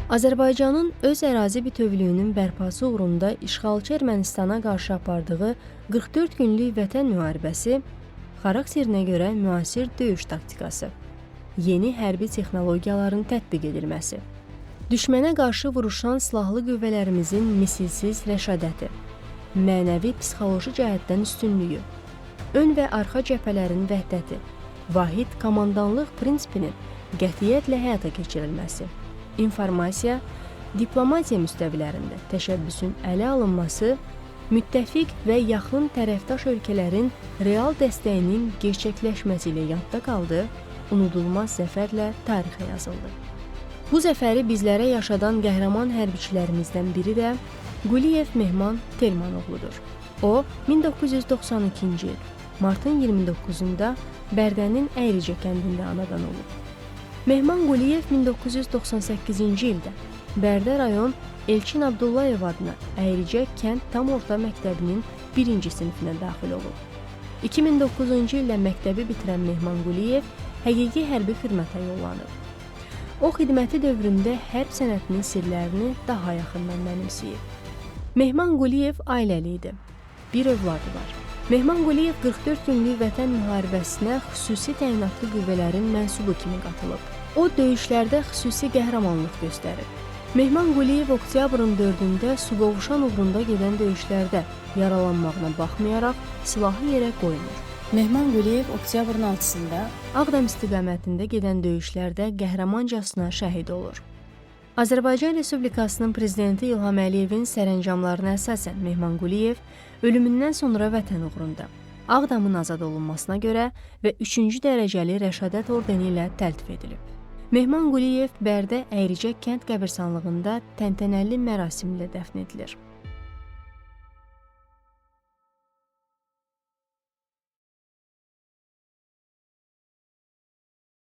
Azərbaycanın öz ərazi bütövlüyünün bərpası uğrunda işğalçı Ermənistana qarşı apardığı 44 günlük vətən müharibəsi xarakterinə görə müasir döyüş taktikası, yeni hərbi texnologiyaların tətbiq edilməsi, düşmənə qarşı vuruşan silahlı qüvvələrimizin misilsiz rəşadəti, mənəvi psixoloji cəhətdən üstünlüyü, ön və arxa cəbhələrin vəhdəti, vahid komandanlıq prinsipinin qətiyyətlə həyata keçirilməsi, informasiya, diplomatiya müstəvilərində təşəbbüsün ələ alınması, müttəfiq və yaxın tərəfdaş ölkələrin real dəstəyinin gerçəkləşməsi ilə yadda qaldı, unudulmaz zəfərlə tarixə yazıldı. Bu zəfəri bizlərə yaşadan qəhrəman hərbiçilərimizdən biri də Quliyev Mehman Telmanoğludur. O, 1992-ci il martın 29-da Bərdənin Əyricə kəndində anadan olub. Mehman Quliyev 1998-ci ildə Bərdə rayon Elçin Abdullayev adına Əyricə kənd tam orta məktəbinin 1-ci sinifinə daxil olub. 2009-cu ildə məktəbi bitirən Mehman Quliyev həqiqi hərbi xidmətə yollanıb. O, xidməti dövründə hərb sənətinin sirlərini daha yaxından mənimsəyib. Mehman Quliyev ailəli idi. Bir övladı var. Mehman Quliyev 44 günlük vətən müharibəsinə xüsusi təyinatlı qüvvələrin mənsubu kimi qatılıb. O, döyüşlərdə xüsusi qəhrəmanlıq göstərib. Mehman Quliyev oktyabrın 4-ündə Suqovuşan uğrunda gedən döyüşlərdə yaralanmağına baxmayaraq silahı yerə qoymur. Mehman Quliyev oktyabrın 6-sında Ağdam istiqamətində gedən döyüşlərdə qəhrəmancasına şəhid olur. Azərbaycan Respublikasının prezidenti İlham Əliyevin sərəncamlarına əsasən Mehman Quliyev ölümündən sonra vətən uğrunda Ağdamın azad olunmasına görə və 3-cü dərəcəli Rəşadət ordeni ilə təltif edilib. Mehman Quliyev Bərdə Əyricə kənd qəbirstanlığında təntənəli mərasimlə dəfn edilir.